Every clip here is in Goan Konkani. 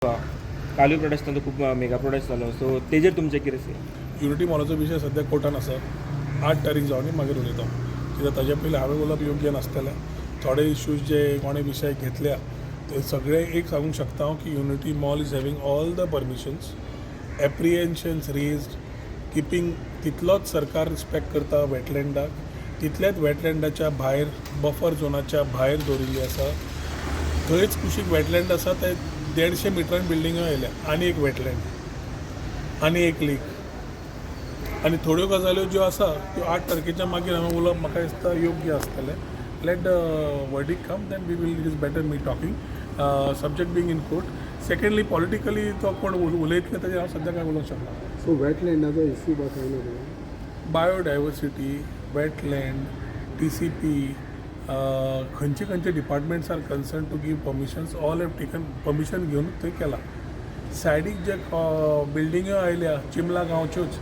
कालूय प्रोटेस्ट जालो, खूब मेगा प्रोटेस्ट जालो, सो तेजेर तुमचें कितें से? युनिटी मॉलाचो विशय सद्या कोर्टान आसा. 8 तारीख जावनी मागीर उलयता, कित्याक ताजे पयलीं हांवें उलोवप योग्य नासतलें. थोडे इश्यूज जे कोणें विशय घेतल्या ते सगळे, एक सांगूंक शकता हांव की Unity Mall is having all the permissions, apprehensions raised, keeping तितलोच सरकार रिस्पेक्ट करता वेटलँडाक, तितलेच वेटलँडाच्या भायर, बफर झोनाच्या भायर दवरिल्ली आसा. थंयच कुशीक वेटलँड आसा, ते 150 मिटरान बिल्डिंग्यो आयल्या आनी एक वेटलँड आनी एक लेक. आनी थोड्यो गजाल्यो ज्यो आसा त्यो 8 तारखेच्या मागीर हांवें उलोवप म्हाका दिसता योग्य आसतलें. Let the verdict come, then we will, it is better me talking, subject being in court. Secondly, politically तो कोण उलयतले ताजेर हांव सद्या कांय उलोवंक शकना. सो वेटलँडाचो इश्यू दाखयलो तुवें. बायोडायवर्सिटी, वेटलँड, टीसीपी, खंयचे खंयचे departments are concerned to give permissions, all have taken permission घेवन थंय केला. सायडीक जे बिल्डिंग्यो आयल्या चिमला गांवच्योच,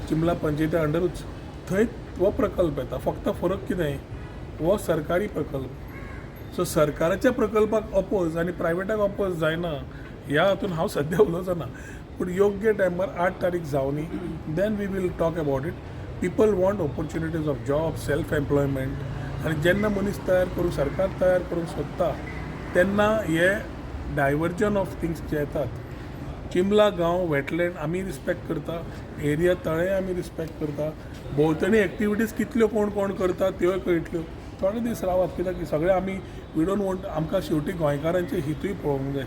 चिमला पंचायती अंडरूच, थंय हो प्रकल्प येता. फक्त फरक कितें, हो सरकारी प्रकल्प. सो सरकाराच्या प्रकल्पाक अपोज आनी प्रायवेटाक अपोज जायना. ह्या हातून हांव सद्या उलोवचो ना, पूण योग्य टायमार 8 तारीख जावनी, then we will talk about it. People want opportunities of job, self employment. आनी जेन्ना मनीस तयार करूंक, सरकार तयार करूंक सोदता, तेन्ना हे डायवर्जन ऑफ थिंग्स जे येतात. चिमला गांव वेटलँड आमी रिस्पेक्ट करता, एरिया तळें आमी रिस्पेक्ट करता. भोंवतणी एक्टिविटीज कितल्यो कोण कोण करता त्योय कळटल्यो. थोडे दीस रावात, कित्याक सगळे आमी we don't want, आमकां शेवटी गोंयकारांचे हितूय पळोवंक जाय.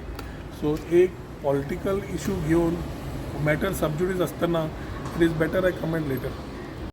सो एक पॉलिटिकल इशू घेवन मॅटर सबज्युडीस आसतना, it is better I comment later.